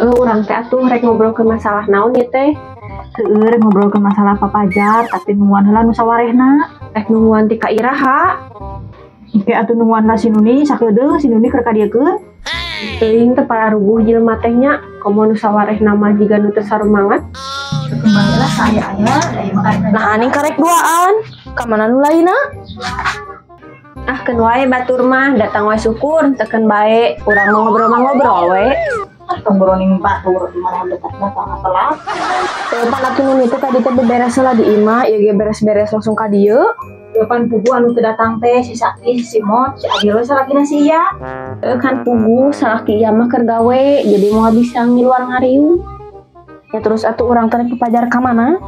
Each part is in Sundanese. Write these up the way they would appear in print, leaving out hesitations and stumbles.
Heeh, urang teh atuh rek ngobrolkeun masalah naon ieu teh? Heeh, rek ngobrolkeun masalah papajar, tapi nungguan heula nu sawarehna. Rek nungguan ti ka iraha? Engke atuh nungguan lah si Nuni sakedeung, si Nuni keur kadiekeun. Teuing teh pararuguh jelema teh nya, komo nu sawarehna mah jiga nu teu sarumangat. Kembali lah saya aya, aya makan. Nah, aning karek duaan. Ka mana nu lainna? Ah, keun wae batur mah, datang wae syukur, teu keun bae, urang mau ngobrol mah ngobrol we. Ah, tong boroning batur mana dekat datang telat. Teu pan atuh Nuni teh tadi teh beberes heula di imah, ieu ge beres-beres langsung ka dieu. Depan pugu anu teu datang teh si Sakti, si Simot, si Adil we salakina si Iya. Heuh, kan puguh salaki ieu mah keur gawe, jadi moal bisa ngiluar ngariung. Ya terus atuh urang teh rek papajar ka mana?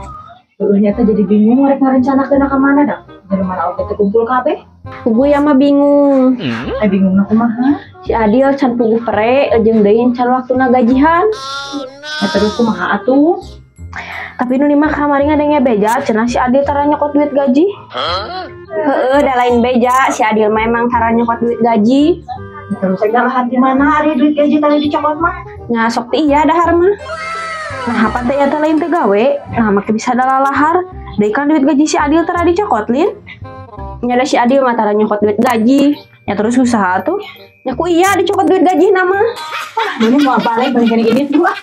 Heueuh nya teh jadi bingung rek ngarencanakeun ka mana dah. Jadi mana oge teh kumpul kabeh. Puguh ya mah bingung. Eh, bingung na kumaha? Si Adil can puguh pere, jeung deui can waktuna gajihan. Ya terus kumaha atuh? Tapi Nuni mah kamari ngadenge beja, cenah si Adil tara nyokot duit gaji. Heeh, da lain beja, si Adil mah emang tara nyokot duit gaji. Ya terus rek dahar di mana ari duit gaji tadi dicokot mah? Nya sok ti iya dahar mah. Nah, apa teh ya teh lain teu gawe? Nah, make bisa dalalahar. Deui kan duit gaji si Adil tara dicokot, Lin. Nya da si Adil mah tara nyokot duit gaji. Ya terus usaha tuh. Nya ku iya dicokot duit gaji nama. Ini mau balik balik gini tuh ah.